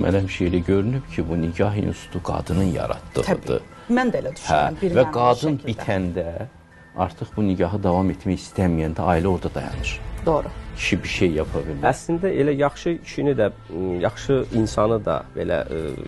Mənə həmişə elə görünüb ki, bu nikah institutu qadının yaratdığıdır. Təbii. Mən də elə düşünürəm. Hə, və qadın bitəndə artıq bu nikahı davam etmək istəməyəndə ailə orada dayanır. Doğru. Kişi bir şey yapa bilmir. Əslində elə yaxşı kişini də, yaxşı insanı da, belə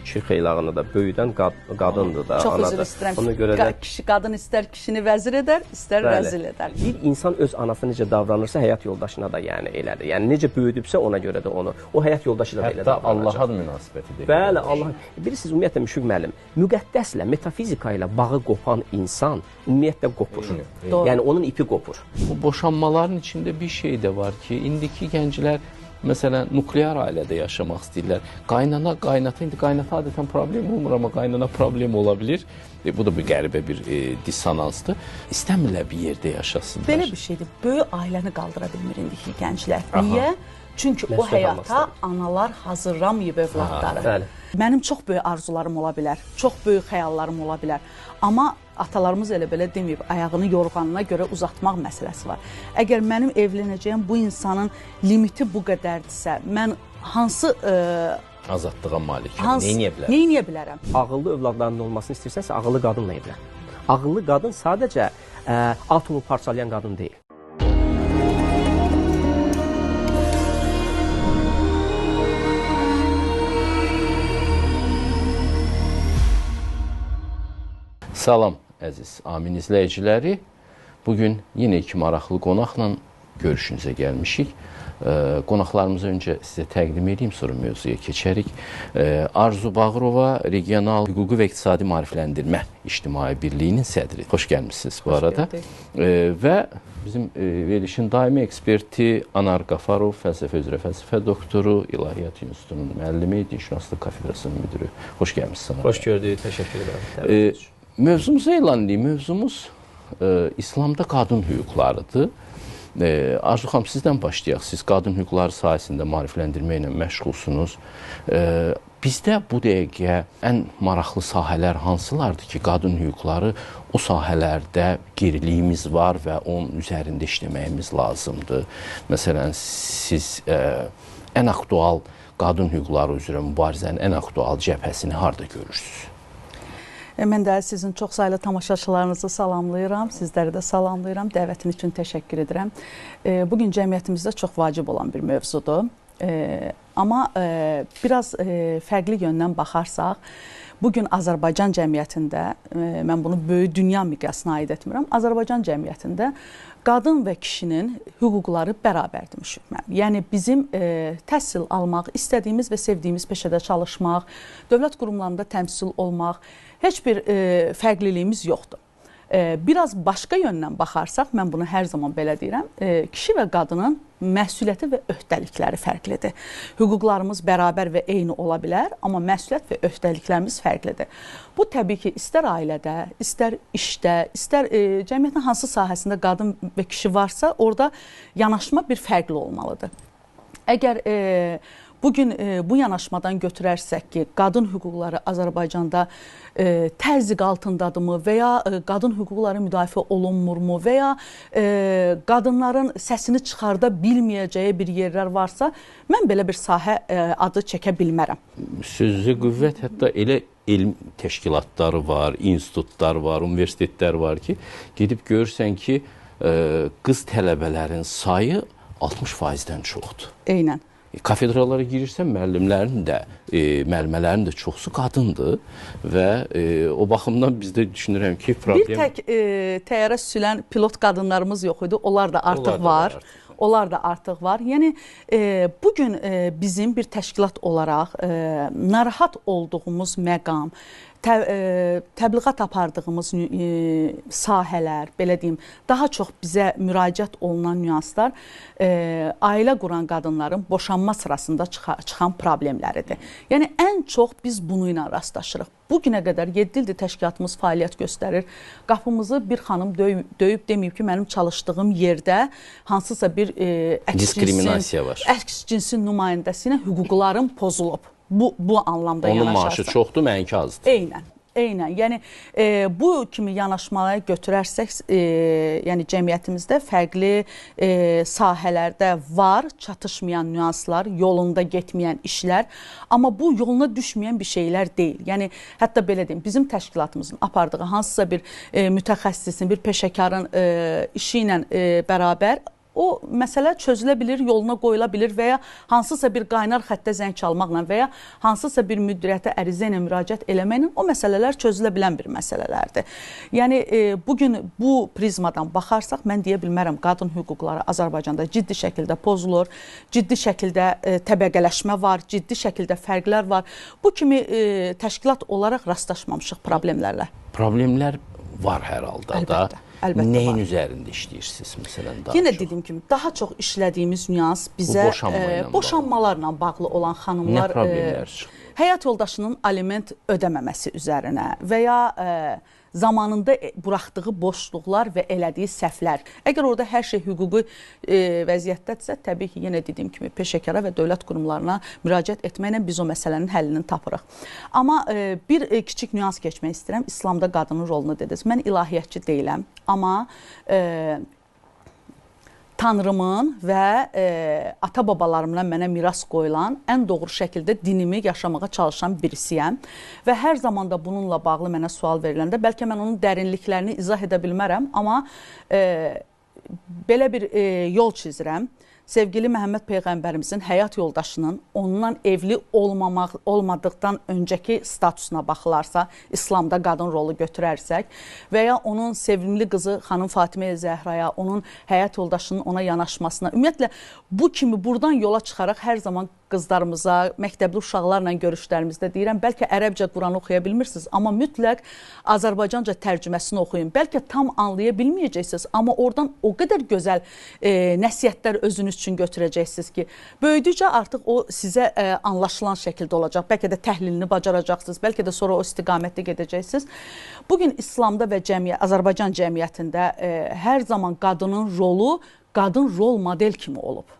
kişi xeylağını da böyüdən qadındır da, çox üzr istəyirəm. Ona görə də kişi, qadın istər kişini vəzir edər, istər bəli, rəzil edər. Bir insan öz anasına necə davranırsa, həyat yoldaşına da yəni elədir. Yəni necə böyüdübsə ona görə də onu, o həyat yoldaşı da belə davranacaq. Hətta Allaha da münasibəti deyil. Bəli, Allah. Bilirsiniz, ümumiyyətlə Müşfiq müəllim, müqəddəslə, metafizika ilə bağı qopan insan ümumiyyətlə qopur. Yəni onun ipi qopur. Bu boşanmaların içində bir şey də var ki, indiki gənclər məsələn nuklear ailədə yaşamaq istəyirlər. Qaynana, qaynata, indi qaynata adətən problem olmur, amma qaynana problem ola bilir. Bu da bir qəribə bir dissonansdır. İstəmirlər bir yerdə yaşasınlar. Belə bir şeydir. Böyük ailəni qaldıra bilmir indiki gənclər. Niyə? Çünki o həyata analar hazırlamayıb övladları. Bəli. Mənim çox böyük arzularım ola bilər, çox böyük xəyallarım ola bilər. Amma atalarımız elə belə deməyib, ayağını yorğanına görə uzatmaq məsələsi var. Əgər mənim evlənəcəyim bu insanın limiti bu qədərdirsə, mən hansı azadlığa malikəm, neyniyə bilərəm? Neyniyə bilərəm? Ağıllı övladlarının olmasını istəyirsənsə, ağıllı qadınla evlən. Ağıllı qadın sadəcə atomu parçalayan qadın deyil. Salam əziz Amin izləyiciləri. Bugün yenə iki maraqlı qonaqla görüşünüzə gəlmişik. Qonaqlarımızı öncə sizə təqdim edeyim, sonra mövzuya keçərik. Arzu Bağırova, Regional Hüquqi və İqtisadi Maarifləndirmə İctimai Birliyinin sədri. Xoş gəlmişsiniz bu arada. Və bizim verilişin daimi eksperti Anar Qafarov, fəlsəfə üzrə fəlsəfə doktoru, İlahiyyat İnstitutunun müəllimi, Dinşünaslıq kafedrasının müdürü. Xoş gəlmişsiniz. Xoş gördük, təşəkkür edirəm. Mövzumuzu elan edeyim. Mövzumuz İslamda qadın hüquqlarıdır. Arzu xanım, sizdən başlayaq. Siz qadın hüquqları sahəsində maarifləndirmə ilə məşğulsunuz. Bizdə bu dəqiqə ən maraqlı sahələr hansılardır ki, qadın hüquqları o sahələrdə geriliyimiz var və onun üzərində işləməyimiz lazımdır. Məsələn, siz ən aktual qadın hüquqları üzrə mübarizənin ən aktual cəbhəsini harda görürsünüz? Mən də sizin çox saylı tamaşaçılarınızı salamlayıram, sizləri də salamlayıram. Dəvətin üçün təşəkkür edirəm. Bugün cəmiyyətimizdə çox vacib olan bir mövzudur. Amma biraz fərqli yöndən baxarsaq, bugün Azərbaycan cəmiyyətində, mən bunu böyük dünya miqyasına aid etmirəm, Azərbaycan cəmiyyətində qadın və kişinin hüquqları bərabərdir Müşfiq müəllim. Yəni bizim təhsil almaq, istədiyimiz və sevdiyimiz peşədə çalışmaq, dövlət qurumlarında təmsil olmaq, heç bir fərqliliyimiz yoxdur. Biraz başqa yöndən baxarsaq, mən bunu hər zaman belə deyirəm, kişi və qadının məsuliyyəti və öhdəlikləri fərqlidir. Hüquqlarımız bərabər və eyni ola bilər, amma məsuliyyət və öhdəliklərimiz fərqlidir. Bu təbii ki, istər ailədə, istər işdə, istər cəmiyyətin hansı sahəsində qadın və kişi varsa, orada yanaşma bir fərqli olmalıdır. Əgər bugün bu yanaşmadan götürərsək ki, qadın hüquqları Azərbaycanda təzyiq altındadırmı və ya qadın hüquqları müdafiə olunmurmu və ya qadınların səsini çıxarda bilməyəcəyi bir yerlər varsa, mən belə bir sahə adı çəkə bilmərəm. Sözlü qüvvət, hətta elə elm təşkilatları var, institutlar var, universitetlər var ki, gedib görürsən ki, qız tələbələrin sayı 60%-dən çoxdur. Eynən. Kafedralara girirsən, müəllimlərin də, müəllimələrin də çoxsu qadındır və o baxımdan biz də düşünürəm ki, problem... Bir tək təyyarə sürən pilot qadınlarımız yox idi, onlar da artıq var. Onlar da artıq var. Yəni, bugün bizim bir təşkilat olaraq narahat olduğumuz məqam, təbliğat apardığımız sahələr, belə deyim, daha çox bizə müraciət olunan nüanslar ailə quran qadınların boşanma sırasında çıxan problemləridir. Yəni, ən çox biz bunu ilə rastlaşırıq. Bugünə qədər 7 ildir təşkilatımız fəaliyyət göstərir. Qapımızı bir xanım döyüb deməyib ki, mənim çalışdığım yerdə hansısa bir diskriminasiya var. Əks cinsin nümayəndəsi ilə hüquqlarım pozulub. Bu anlamda onun yanaşarsa. Maaşı çoxdur, mənimki azdır. Eynən. Eynən. Yəni bu kimi yanaşmaları götürərsək, yəni cəmiyyətimizdə fərqli sahələrdə var çatışmayan nüanslar, yolunda getməyən işlər, amma bu yoluna düşməyən bir şeylər deyil. Yəni hətta belə deyim, bizim təşkilatımızın apardığı hansısa bir mütəxəssisin, bir peşəkarın işi ilə bərabər o məsələ çözülə bilir, yoluna qoyula bilir və ya hansısa bir qaynar xəttə zəng çalmaqla və ya hansısa bir müdiriyyətə ərizə ilə müraciət eləməklə o məsələlər çözülə bilən bir məsələlərdir. Yəni bugün bu prizmadan baxarsaq, mən deyə bilmərəm, qadın hüquqları Azərbaycanda ciddi şəkildə pozulur, ciddi şəkildə təbəqələşmə var, ciddi şəkildə fərqlər var. Bu kimi təşkilat olaraq rastlaşmamışıq problemlərlə. Problemlər var hər halda da. Əlbəttə Nəyin var. Üzərində işləyirsiniz məsələn daha Yenə çox? Dediyim kimi, daha çox işlədiyimiz nüans bizə boşanmalarla bağlı olan xanımlar, nə problemlər çıxır? Həyat yoldaşının aliment ödəməməsi üzərinə və ya zamanında buraxdığı boşluqlar və elədiyi səhvlər. Əgər orada hər şey hüquqi vəziyyətdədirsə, təbii ki, yenə dediyim kimi peşəkara və dövlət qurumlarına müraciət etməklə biz o məsələnin həllini tapırıq. Amma bir kiçik nüans keçmək istəyirəm. İslamda qadının rolunu dediniz. Mən ilahiyyatçı deyiləm, amma Tanrımın və ata-babalarımdan mənə miras qoyulan ən doğru şəkildə dinimi yaşamağa çalışan birisiyəm. Və hər zaman da bununla bağlı mənə sual veriləndə, bəlkə mən onun dərinliklərini izah edə bilmərəm, amma belə bir yol çizirəm. Sevgili Məhəmməd Peyğəmbərimizin həyat yoldaşının ondan evli olmadıqdan öncəki statusuna baxılarsa, İslamda qadın rolu götürərsək və ya onun sevimli qızı xanım Fatimə Zəhraya, onun həyat yoldaşının ona yanaşmasına, ümumiyyətlə bu kimi buradan yola çıxaraq hər zaman qızlarımıza, məktəbli uşaqlarla görüşlərimizdə deyirəm, bəlkə ərəbcə Quranı oxuya bilmirsiniz, amma mütləq Azərbaycanca tərcüməsini oxuyun. Bəlkə tam anlaya bilməyəcəksiniz, amma oradan o qədər gözəl nəsihətlər özünüz üçün götürəcəksiniz ki, böyüdükcə artıq o sizə anlaşılan şəkildə olacaq. Bəlkə də təhlilini bacaracaqsınız, bəlkə də sonra o istiqamətdə gedəcəksiniz. Bugün İslamda və Azərbaycan cəmiyyətində hər zaman qadının rolu, qadın rol model kimi olub.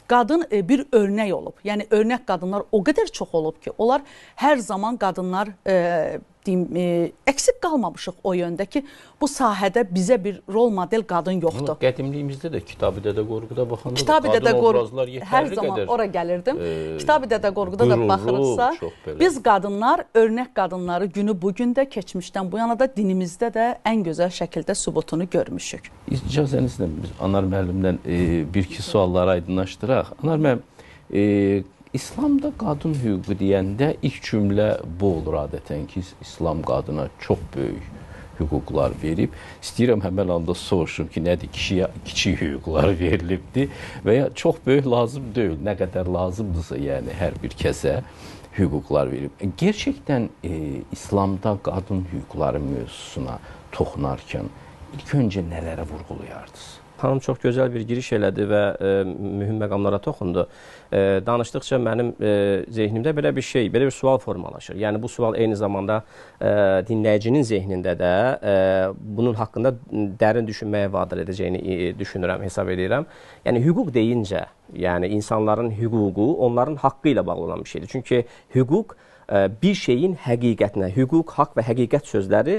Qadın bir örnək olub. Yəni örnək qadınlar o qədər çox olub ki, onlar hər zaman qadınlar əksik qalmamışıq o yöndə ki, bu sahədə bizə bir rol model qadın yoxdur. Qədimliyimizdə də Kitab-ı Dədə Qorquda baxanda Kitab-ı da qadın obrazlar yetərli hər zaman qədər. Ora gəlirdim. Kitab-ı Dədə Qorquda da baxırıqsa, biz qadınlar, örnək qadınları günü bugün də, keçmişdən bu yana da dinimizdə də ən gözəl şəkildə sübutunu görmüşük. İcazənizlə biz Anar müəllimdən bir-iki sualları aydınlaşdıraq. Anar müəllim, İslamda qadın hüququ deyəndə ilk cümlə bu olur adətən ki, İslam qadına çox böyük hüquqlar verib. İstəyirəm həmən anda soruşum ki, nədir kişiyə kiçik hüquqlar verilibdir və ya çox böyük lazım deyil, nə qədər lazımdırsa, yəni hər bir kəsə hüquqlar verib. Gerçəkdən İslamda qadın hüquqları mövzusuna toxunarkən ilk öncə nələrə vurğulayardınız? Xanım çox gözəl bir giriş elədi və mühüm məqamlara toxundu. Danışdıqca mənim zehnimdə belə bir şey, belə bir sual formalaşır. Yəni bu sual eyni zamanda dinləyicinin zehnində də bunun haqqında dərin düşünməyə vadar edəcəyini düşünürəm, hesab edirəm. Yəni hüquq deyincə, yəni insanların hüququ onların haqqı ilə bağlı olan bir şeydir. Çünki hüquq bir şeyin həqiqətinə, hüquq, haqq və həqiqət sözləri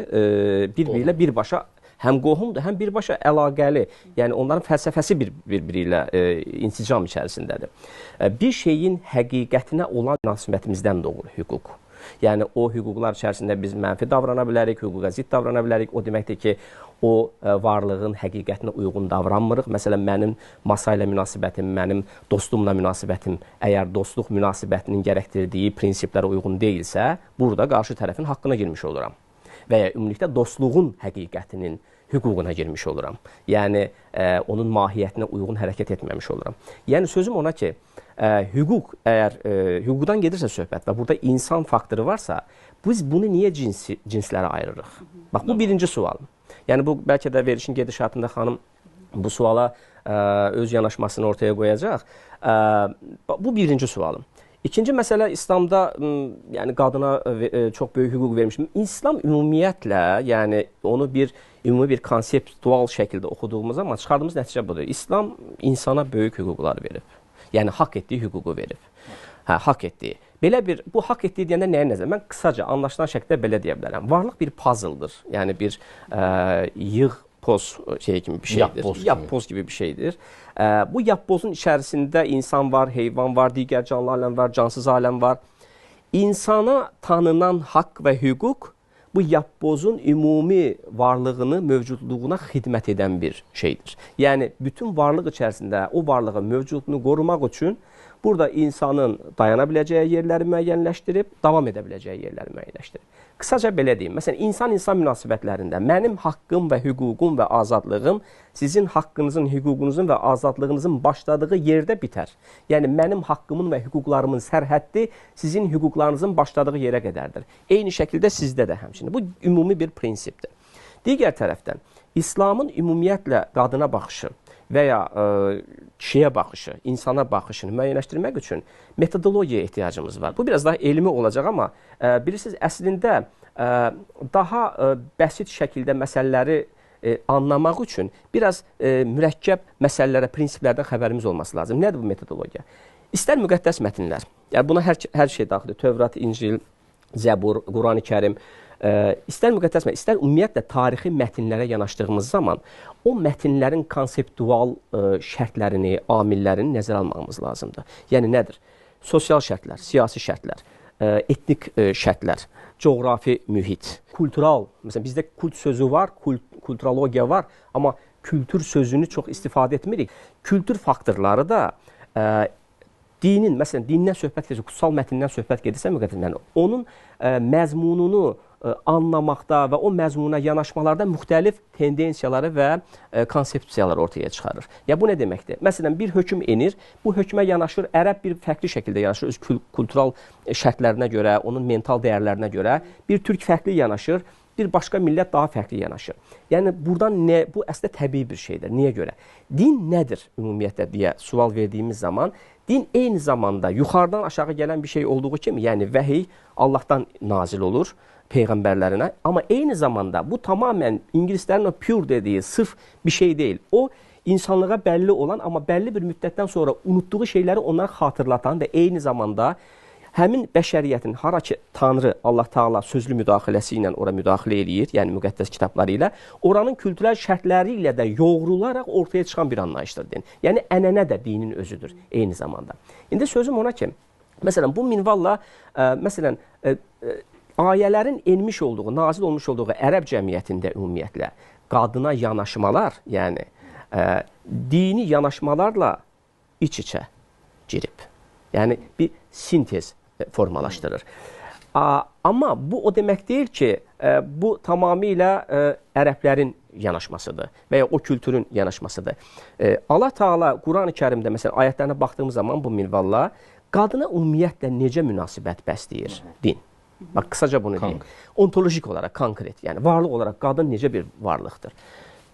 bir-biri ilə birbaşa həm qohumdur, həm birbaşa əlaqəli. Yəni onların fəlsəfəsi bir-biri ilə insicam içərisindədir. Bir şeyin həqiqətinə olan münasibətimizdən doğur hüquq. Yəni o hüquqlar içərisində biz mənfi davrana bilərik, hüquqa zidd davrana bilərik. O deməkdir ki, o varlığın həqiqətinə uyğun davranmırıq. Məsələn, mənim masa ilə münasibətim, mənim dostumla münasibətim əgər dostluq münasibətinin gərəkdirdiyi prinsiplərə uyğun deyilsə, burada qarşı tərəfin haqqına girmiş oluram. Və ya ümumilikdə dostluğun həqiqətinin hüququna girmiş oluram. Yəni, onun mahiyyətinə uyğun hərəkət etməmiş oluram. Yəni, sözüm ona ki, hüquq, əgər hüquqdan gedirsə söhbət və burada insan faktoru varsa, biz bunu niyə cinslərə ayırırıq? Bax, bu birinci sual. Yəni, bu bəlkə də verilişin gedişatında xanım bu suala öz yanaşmasını ortaya qoyacaq. Bu birinci sualım. İkinci məsələ, İslamda yəni qadına çox böyük hüquq vermiş. İslam ümumiyyətlə, yəni onu bir ümumi bir konseptual şəkildə oxuduğumuz zaman çıxardığımız nəticə budur. İslam insana böyük hüquqlar verib. Yəni haqq etdiyi hüququ verib. Hə, haqq etdiyi. Belə bir, bu haqq etdiyi deyəndə nəyə nəzər? Mən qısaca anlaşılan şəkildə belə deyə bilərəm. Varlıq bir puzzledır. Yəni bir yığ poz şey kimi bir şeydir. Yapboz kimi bir şeydir. Bu yapbozun içərisində insan var, heyvan var, digər canlı aləm var, cansız aləm var. İnsana tanınan haqq və hüquq bu yapbozun ümumi varlığını, mövcudluğuna xidmət edən bir şeydir. Yəni bütün varlıq içərisində o varlığın mövcudluğunu qorumaq üçün burada insanın dayana biləcəyi yerləri müəyyənləşdirib, davam edə biləcəyi yerləri müəyyənləşdirib. Qısaca belə deyim, məsələn, insan-insan münasibətlərində mənim haqqım və hüququm və azadlığım sizin haqqınızın, hüququnuzun və azadlığınızın başladığı yerdə bitər. Yəni, mənim haqqımın və hüquqlarımın sərhəddi sizin hüquqlarınızın başladığı yerə qədərdir. Eyni şəkildə sizdə də həmçinin. Bu, ümumi bir prinsipdir. Digər tərəfdən, İslamın ümumiyyətlə qadına baxışı və ya kişiyə baxışı, insana baxışını müəyyənləşdirmək üçün metodologiyaya ehtiyacımız var. Bu biraz daha elmi olacaq, amma bilirsiniz, əslində daha bəsit şəkildə məsələləri anlamaq üçün biraz mürəkkəb məsələlərə, prinsiplərdən xəbərimiz olması lazım. Nədir bu metodologiya? İstər müqəddəs mətnlər, yəni buna hər şey daxildir. Tövrat, İncil, Zəbur, Qurani Kərim, istər müqəddəs mətn, istər ümumiyyətlə tarixi mətnlərə yanaşdığımız zaman o mətnlərin konseptual şərtlərini, amillərini nəzərə almağımız lazımdır. Yəni nədir? Sosial şərtlər, siyasi şərtlər, etnik şərtlər, coğrafi mühit, kultural. Məsələn, bizdə kult sözü var, kulturologiya var, amma kültür sözünü çox istifadə etmirik. Kültür faktorları da dinin, məsələn, dindən söhbət gedirsə, kutsal mətndən söhbət gedirsə, müqəddəs mətn, onun məzmununu anlamaqda və o məzmuna yanaşmalarda müxtəlif tendensiyaları və konsepsiyaları ortaya çıxarır. Ya bu nə deməkdir? Məsələn, bir hökm enir, bu hökmə yanaşır, ərəb bir fərqli şəkildə yanaşır, öz kultural şərtlərinə görə, onun mental dəyərlərinə görə, bir türk fərqli yanaşır, bir başqa millət daha fərqli yanaşır. Yəni, buradan nə, bu əslində təbii bir şeydir. Niyə görə? Din nədir ümumiyyətlə deyə sual verdiyimiz zaman, din eyni zamanda yuxarıdan aşağı gələn bir şey olduğu kimi, yəni vəhiy Allahdan nazil olur peyğəmbərlərinə, amma eyni zamanda bu tamamilə ingilislərin o pure dediyi sırf bir şey deyil. O, insanlığa bəlli olan, amma bəlli bir müddətdən sonra unutduğu şeyləri onlara xatırlatan və eyni zamanda həmin bəşəriyyətin hara ki Tanrı, Allah Taala sözlü müdaxiləsi ilə ora müdaxilə eləyir, yəni müqəddəs kitabları ilə, oranın kültürel şərtləri ilə də yoğrularaq ortaya çıxan bir anlayışdır din. Yəni ənənə də dinin özüdür eyni zamanda. İndi sözüm ona ki, məsələn, bu minvalla, məsələn, ayələrin enmiş olduğu, nazil olmuş olduğu ərəb cəmiyyətində ümumiyyətlə qadına yanaşmalar, yəni dini yanaşmalarla iç-içə girib. Yəni bir sintez formalaşdırır. Amma bu o demək deyil ki, bu tamamilə ərəblərin yanaşmasıdır və ya o kültürün yanaşmasıdır. Allah Teala Qurani Kərimdə məsələn ayətlərinə baxdığımız zaman bu minvalla qadına ümumiyyətlə necə münasibət bəsləyir din? Bax, qısaca bunu deyim. Ontolojik olaraq, konkret, yəni varlıq olaraq qadın necə bir varlıqdır?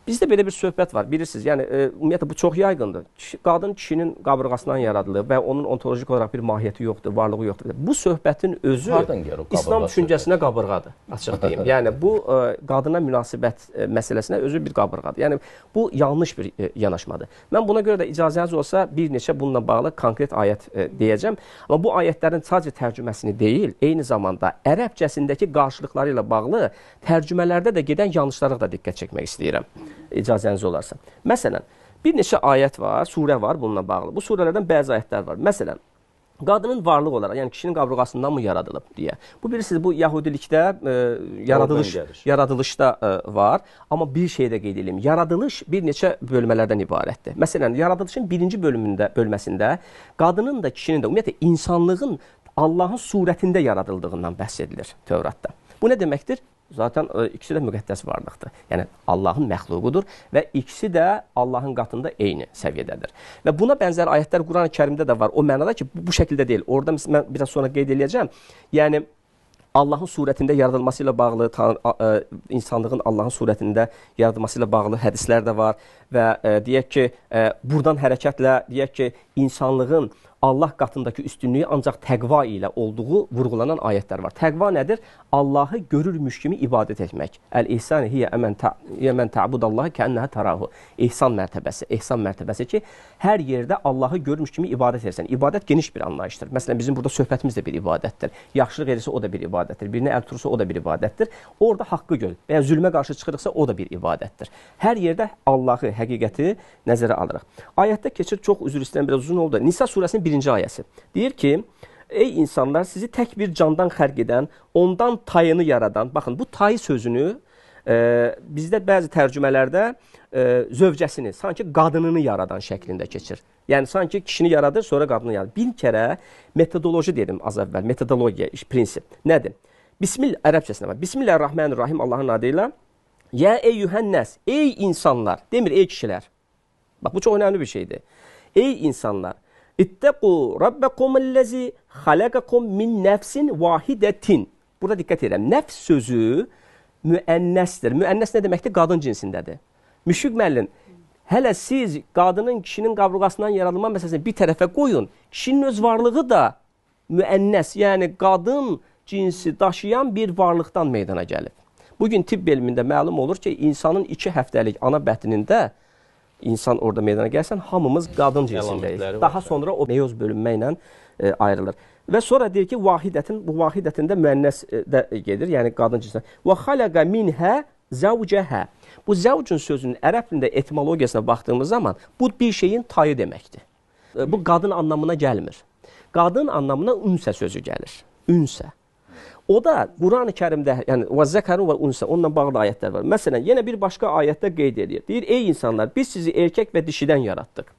Bizdə belə bir söhbət var, bilirsiniz, yəni ümumiyyətlə bu çox yaygındır. Qadın kişinin qabırğasından yaradılır və onun ontolojik olaraq bir mahiyyəti yoxdur, varlığı yoxdur. Bu söhbətin özü İslam düşüncəsinə qabırğadır, açıq deyim. Yəni bu qadına münasibət məsələsinə özü bir qabırğadır. Yəni bu yanlış bir yanaşmadır. Mən buna görə də icazəniz olsa bir neçə bununla bağlı konkret ayət deyəcəm. Amma bu ayətlərin sadəcə tərcüməsini deyil, eyni zamanda ərəbcəsindəki qarşılıqları ilə bağlı tərcümələrdə də gedən yanlışlara da diqqət çəkmək istəyirəm. İcazəniz olarsa. Məsələn, bir neçə ayət var, surə var bununla bağlı. Bu surələrdən bəzi ayətlər var. Məsələn, qadının varlıq olaraq, yəni kişinin qabırğasından mı yaradılıb deyə. Bu, bilirsiniz, bu yahudilikdə, yaradılışda var. Amma bir şey də qeyd edeyim. Yaradılış bir neçə bölmələrdən ibarətdir. Məsələn, yaradılışın birinci bölməsində qadının da, kişinin də, ümumiyyətlə, insanlığın Allahın surətində yaradıldığından bəhs edilir Tövratda. Bu nə deməkdir? Zaten ikisi də müqəddəs varlıqdır. Yəni Allahın məxluqudur və ikisi də Allahın qatında eyni səviyyədədir. Və buna bənzər ayətlər Qurani Kərimdə də var. O mənada ki, bu şəkildə deyil. Orada mən biraz sonra qeyd eləyəcəm. Yəni Allahın surətində yaradılması ilə bağlı, insanlığın Allahın surətində yaradılması ilə bağlı hədislər də var və deyək ki, buradan hərəkətlə deyək ki, insanlığın Allah qatındakı üstünlüyü ancaq təqva ilə olduğu vurğulanan ayətlər var. Təqva nədir? Allahı görürmüş kimi ibadət etmək. Əl-ihsan hiyə mən ta'budallaha kənnəhə tarahu. İhsan mərtəbəsi. İhsan mərtəbəsi ki, hər yerdə Allahı görmüş kimi ibadət edirsən. İbadət geniş bir anlayışdır. Məsələn, bizim burada söhbətimiz də bir ibadətdir. Yaxşılıq edirsə o da bir ibadətdir. Birinə əl tutursa o da bir ibadətdir. Orada haqqı gör. Və ya zülmə qarşı çıxırıqsa o da bir ibadətdir. Hər yerdə Allahı, həqiqəti nəzərə alırıq. Ayətdə keçir, çox üzr istəyirəm, biraz uzun oldu. Nisa surəsinin 1-ci ayəsi. Deyir ki, ey insanlar, sizi tək bir candan xərq edən, ondan tayını yaradan, baxın, bu tayı sözünü bizdə bəzi tərcümələrdə zövcəsini, sanki qadınını yaradan şəklində keçir. Yəni, sanki kişini yaradır, sonra qadını yaradır. Bir kərə metodoloji dedim az əvvəl, metodologiya, iş, prinsip. Nədir? Bismillah, ərəbcəsinə var. Bismillahirrahmanirrahim, Allahın adı ilə. Yə eyyühənnəs, ey insanlar, demir ey kişilər. Bax, bu çox önəmli bir şeydir. Ey insanlar, İttəqu rabbəkumul-ləzi xaləqəkum min nəfsin vahidətin. Burada diqqət edirəm. Nəfs sözü müənnəsdir. Müənnəs nə deməkdir? Qadın cinsindədir. Müşfiq müəllim, hələ siz qadının kişinin qabırğasından yaradılma məsələsini bir tərəfə qoyun. Kişinin öz varlığı da müənnəs, yəni qadın cinsi daşıyan bir varlıqdan meydana gəlib. Bugün tibb elmində məlum olur ki, insanın 2 həftəlik ana bətnində insan orada meydana gəlsən, hamımız qadın cinsindəyik. Daha sonra o meyoz bölünmə ilə ayrılır. Və sonra deyir ki, vahidətin, bu vahidətində müənnəs də gedir, yəni qadın cinsində. Və xaləqə minhə zəvcəhə. Bu zəvcün sözünün ərəb dilində etimologiyasına baxdığımız zaman bu bir şeyin tayı deməkdir. Bu qadın anlamına gəlmir. Qadın anlamına ünsə sözü gəlir. Ünsə. O da Quran-ı Kərimdə, yəni və zəkəru və unsə, onunla bağlı ayətlər var. Məsələn, yenə bir başqa ayətdə qeyd edir. Deyir, ey insanlar, biz sizi erkək və dişidən yaratdıq.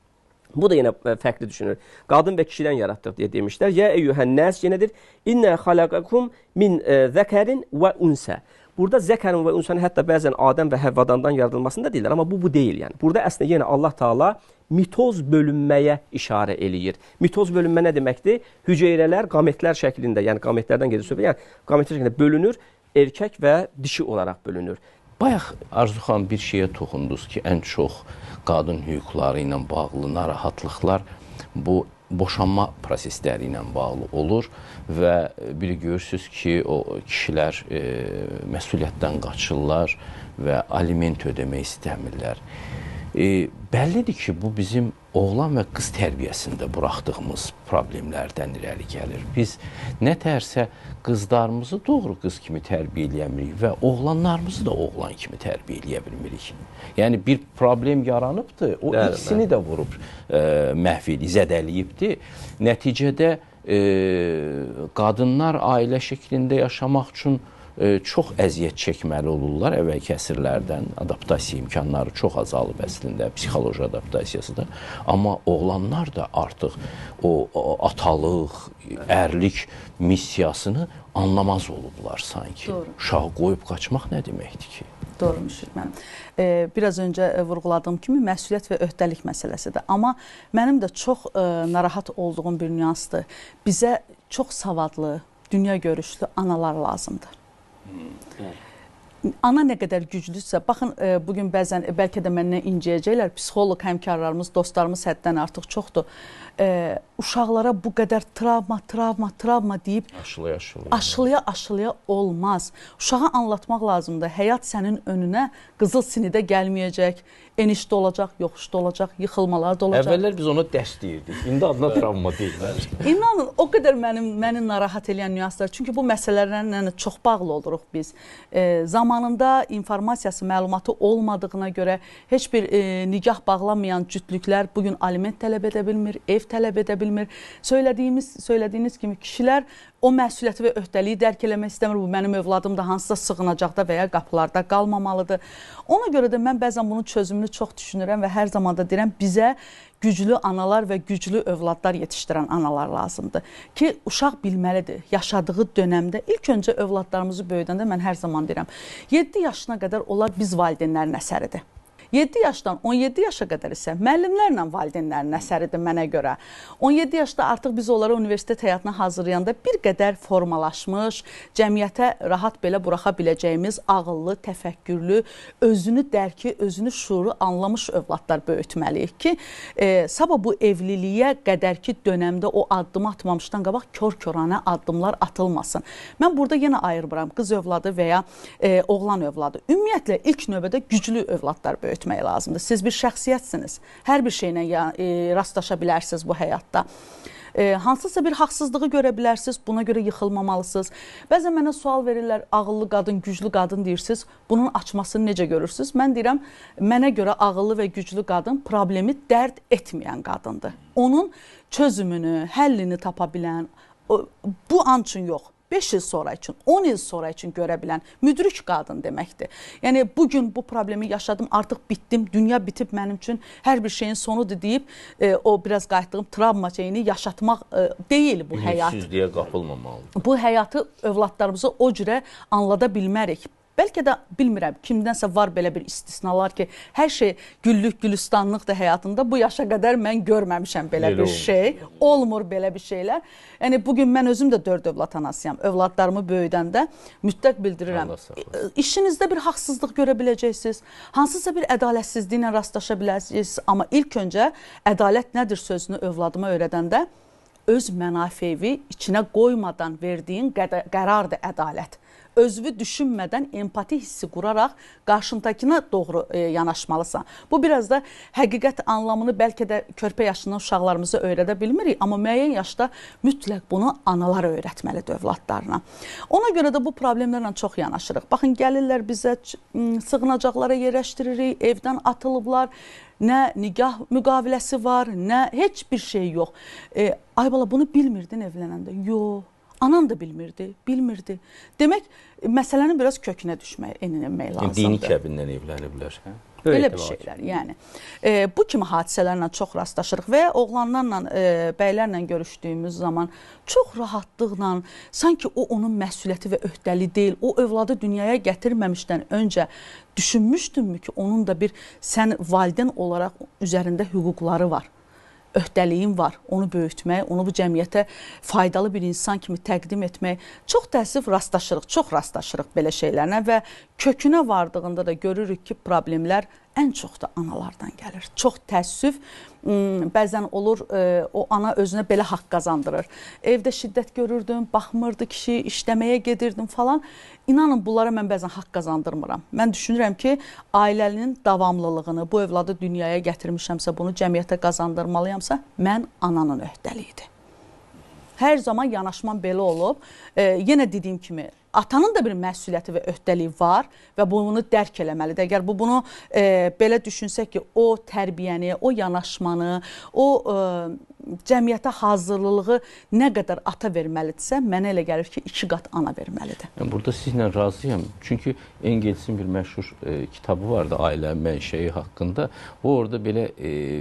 Bu da yenə fərqli düşünür. Qadın və kişidən yaratdıq deyə demişlər. Yə eyyühənnəs, yenədir, innə xaləqəkum min zəkərin və unsə. Burada zəkərin və unsənin hətta bəzən Adəm və Həvvadandan yaradılmasını da deyirlər, amma bu deyil yəni. Burada əslində yenə Allah Taala mitoz bölünməyə işarə eləyir. Mitoz bölünmə nə deməkdir? Hüceyrələr qametlər şəklində, yəni qametlərdən gedir söhbət, yəni qametlər şəklində bölünür, erkək və dişi olaraq bölünür. Bayaq Arzu xanım bir şeyə toxundunuz ki, ən çox qadın hüquqları ilə bağlı narahatlıqlar bu boşanma prosesləri ilə bağlı olur və bir görürsünüz ki, o kişilər məsuliyyətdən qaçırlar və aliment ödəmək istəmirlər. Bəllidir ki, bu bizim oğlan və qız tərbiyəsində buraxdığımız problemlərdən irəli gəlir. Biz nə tərsə qızlarımızı doğru qız kimi tərbiyə eləyə bilmirik və oğlanlarımızı da oğlan kimi tərbiyə eləyə bilmirik. Yəni bir problem yaranıbdır, o ikisini də vurub məhv edib, zədəliyibdir. Nəticədə qadınlar ailə şəklində yaşamaq üçün çox əziyyət çəkməli olurlar əvvəlki əsrlərdən. Adaptasiya imkanları çox azalıb əslində, psixoloji adaptasiyası da. Amma oğlanlar da artıq o atalıq, ərlik missiyasını anlamaz olublar sanki. Doğru. Uşağı qoyub qaçmaq nə deməkdir ki? Doğru Müşfiq müəllim. Biraz öncə vurğuladığım kimi məsuliyyət və öhdəlik məsələsidir. Amma mənim də çox narahat olduğum bir nüansdır. Bizə çox savadlı, dünya görüşlü analar lazımdır. Ana nə qədər güclüdürsə, baxın, bugün bəzən bəlkə də məndən inciyəcəklər, psixoloq həmkarlarımız, dostlarımız həddən artıq çoxdur. Uşaqlara bu qədər travma, travma, travma deyib aşılıya olmaz. Uşağa anlatmaq lazımdır. Həyat sənin önünə qızıl sinidə gəlməyəcək, enişdə olacaq, yoxuşda olacaq, yıxılmalar da olacaq. Əvvəllər biz ona dərs deyirdik. İndi adına travma deyirlər. İnanın, o qədər məni narahat eləyən nüanslar. Çünki bu məsələlərlə çox bağlı oluruq biz. Zamanında informasiyası, məlumatı olmadığına görə heç bir nigah bağlamayan cütlüklər bugün aliment tələb edə bilmir, ev tələb edə bilmir. Söylədiyiniz kimi kişilər o məsuliyyəti və öhdəliyi dərk eləmək istəmir. Bu mənim övladım da hansısa sığınacaqda və ya qapılarda qalmamalıdır. Ona görə də mən bəzən bunun çözümünü çox düşünürəm və hər zaman da deyirəm, bizə güclü analar və güclü övladlar yetişdirən analar lazımdır. Ki, uşaq bilməlidir, yaşadığı dönəmdə ilk öncə övladlarımızı böyüdəndə mən hər zaman deyirəm, 7 yaşına qədər onlar biz valideynlərin əsəridir. 7 yaşdan 17 yaşa qədər isə müəllimlərlə valideynlərin əsəridir mənə görə. 17 yaşda artıq biz onları universitet həyatına hazırlayanda bir qədər formalaşmış, cəmiyyətə rahat belə buraxa biləcəyimiz ağıllı, təfəkkürlü, özünü dərki, özünü şuuru anlamış övladlar böyütməliyik ki, sabah bu evliliyə qədərki dönəmdə o addımı atmamışdan qabaq kör-köranə addımlar atılmasın. Mən burada yenə ayırmıram qız övladı və ya oğlan övladı. Ümumiyyətlə ilk növbədə güclü övladlar böyütmək lazımdır. Siz bir şəxsiyyətsiniz. Hər bir şeylə rastlaşa bilərsiniz bu həyatda. Hansısa bir haqsızlığı görə bilərsiniz, buna görə yıxılmamalısınız. Bəzən mənə sual verirlər, ağıllı qadın, güclü qadın deyirsiniz, bunun açmasını necə görürsünüz? Mən deyirəm, mənə görə ağıllı və güclü qadın problemi dərd etməyən qadındır. Onun çözümünü, həllini tapa bilən, bu an üçün yox, 5 il sonra üçün, 10 il sonra üçün görə bilən müdrik qadın deməkdir. Yəni, bugün bu problemi yaşadım, artıq bitdim, dünya bitib mənim üçün, hər bir şeyin sonudur deyib, o biraz qayıtdığım travma şeyini yaşatmaq deyil bu həyat. Ümitsizliyə qapılmamalıdır. Bu həyatı övladlarımıza o cürə anlada bilmərik. Bəlkə də bilmirəm, kimdənsə var belə bir istisnalar ki, hər şey güllük, gülistanlıqdır həyatında. Bu yaşa qədər mən görməmişəm belə bir şey. Olmur belə bir şeylər. Yəni, bugün mən özüm də 4 övlad anasıyam. Övladlarımı böyüdəndə mütləq bildirirəm. İşinizdə bir haqsızlıq görə biləcəksiniz, hansısa bir ədalətsizliklə rastlaşa biləcəksiniz. Amma ilk öncə ədalət nədir sözünü övladıma öyrədəndə öz mənafevi içinə qoymadan verdiyin qərardır ədalət. Özünü düşünmədən empati hissi quraraq qarşındakına doğru yanaşmalısan. Bu biraz da həqiqət anlamını bəlkə də körpə yaşından uşaqlarımıza öyrədə bilmirik, amma müəyyən yaşda mütləq bunu analar öyrətməlidir övladlarına. Ona görə də bu problemlərlə çox yanaşırıq. Baxın, gəlirlər bizə, sığınacaqlara yerləşdiririk, evdən atılıblar, nə nikah müqaviləsi var, nə heç bir şey yox. Ay bala, bunu bilmirdin evlənəndə? Yox. Anam da bilmirdi, bilmirdi. Demək, məsələnin biraz kökünə düşmək, enmək lazımdır. Dini kəbindən evləniblər. Hə? Belə bir şeylər, yəni. Bu kimi hadisələrlə çox rastlaşırıq və oğlanlarla, bəylərlə görüşdüyümüz zaman çox rahatlıqla, sanki o onun məsuliyyəti və öhdəliyi deyil, o övladı dünyaya gətirməmişdən öncə düşünmüşdünmü ki, onun da bir sən valideyn olaraq üzərində hüquqları var, öhdəliyin var, onu böyütmək, onu bu cəmiyyətə faydalı bir insan kimi təqdim etmək. Çox təəssüf rastlaşırıq, çox rastlaşırıq belə şeylərlə və kökünə vardığında da görürük ki, problemlər ən çox da analardan gəlir. Çox təəssüf, bəzən olur, o ana özünə belə haqq qazandırır. Evdə şiddət görürdüm, baxmırdı kişi, işləməyə gedirdim falan. İnanın, bunlara mən bəzən haqq qazandırmıram. Mən düşünürəm ki, ailənin davamlılığını, bu övladı dünyaya gətirmişəmsə, bunu cəmiyyətə qazandırmalıyamsa, mən ananın öhdəliyidir. Hər zaman yanaşmam belə olub. Yenə dediyim kimi, atanın da bir məsuliyyəti və öhdəliyi var və bunu dərk eləməlidir. Əgər bunu belə düşünsək ki, o tərbiyəni, o yanaşmanı, o cəmiyyətə hazırlılığı nə qədər ata verməlidirsə, mənə elə gəlir ki, 2 qat ana verməlidir. Yəni, burada sizlə razıyam. Çünki Engelsin bir məşhur kitabı vardı, ailə mənşəyi haqqında. O orada belə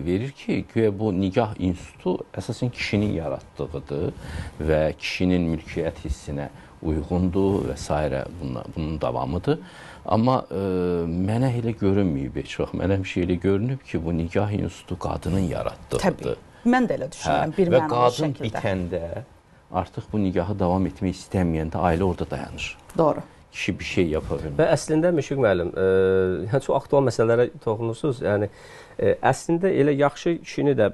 verir ki, güya bu nikah institutu əsasən kişinin yaratdığıdır və kişinin mülkiyyət hissinə uyğundur və s. Bunun davamıdır. Amma mənə elə görünməyib heç vaxt. Mənə həmişə elə görünüb ki, bu nikah institutu qadının yaratdığıdır. Təbii. Mən də elə düşünürəm bir mənalı şəkildə. Və qadın bitəndə artıq bu nikahı davam etmək istəməyəndə ailə orada dayanır. Doğru. Kişi bir şey yapa bilmir. Və əslində Müşfiq müəllim, çox aktual məsələlərə toxunursunuz. Yəni, əslində elə yaxşı kişini də,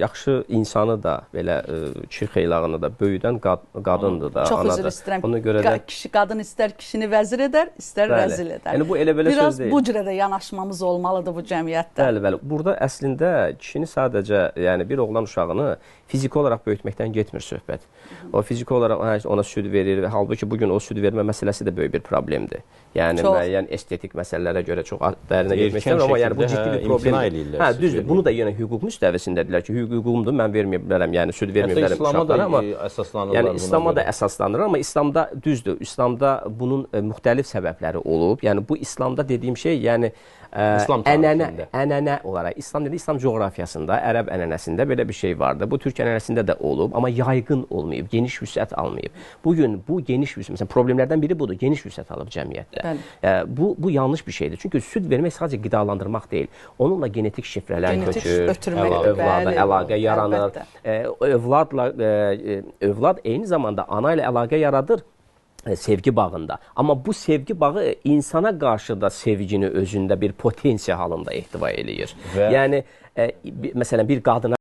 yaxşı insanı da, belə kişi xeylağını da böyüdən qadındır da, çox üzr istəyirəm. Ona görə də kişi, qadın istər kişini vəzir edər, istər rəzil edər. Yəni bu elə belə biraz söz deyil. Biraz bu cürə də yanaşmamız olmalıdır bu cəmiyyətdə. Bəli, bəli. Burada əslində kişini sadəcə, yəni bir oğlan uşağını fiziki olaraq böyütməkdən getmir söhbət. O fiziki olaraq ona süd verir və halbuki bugün o süd vermə məsələsi də böyük bir problemdir. Yəni müəyyən estetik məsələlərə görə çox dərinə getmək istəmirəm, amma yəni bu ciddi bir problemdir. deyirlər. Hə, düzdür. Bunu da yenə hüquq müstəvisindədirlər ki, hüququmdur, mən verməyə bilərəm, yəni süd verməyə bilərəm uşaqlara, amma əsaslanırlar. Yəni İslama da əsaslanır, amma İslamda düzdür. İslamda bunun müxtəlif səbəbləri olub. Yəni bu İslamda dediyim şey, yəni ənənə olaraq İslam dedi, İslam coğrafiyasında, ərəb ənənəsində belə bir şey vardı. Bu türk ənənəsində də olub, amma yayğın olmayıb, geniş vüsət almayıb. Bu gün bu geniş vüsət, məsələn, problemlərdən biri budur, geniş vüsət alıb cəmiyyətdə. Bu yanlış bir şeydir. Çünki süd vermək sadəcə qidalandırmaq deyil. Onunla genetik şifrələr köçür, övlada əlaqə yaranır. Övlad eyni zamanda ana ilə əlaqə yaradır sevgi bağında. Amma bu sevgi bağı insana qarşı da sevgini özündə bir potensiya halında ehtiva eləyir. Yəni, məsələn, bir qadına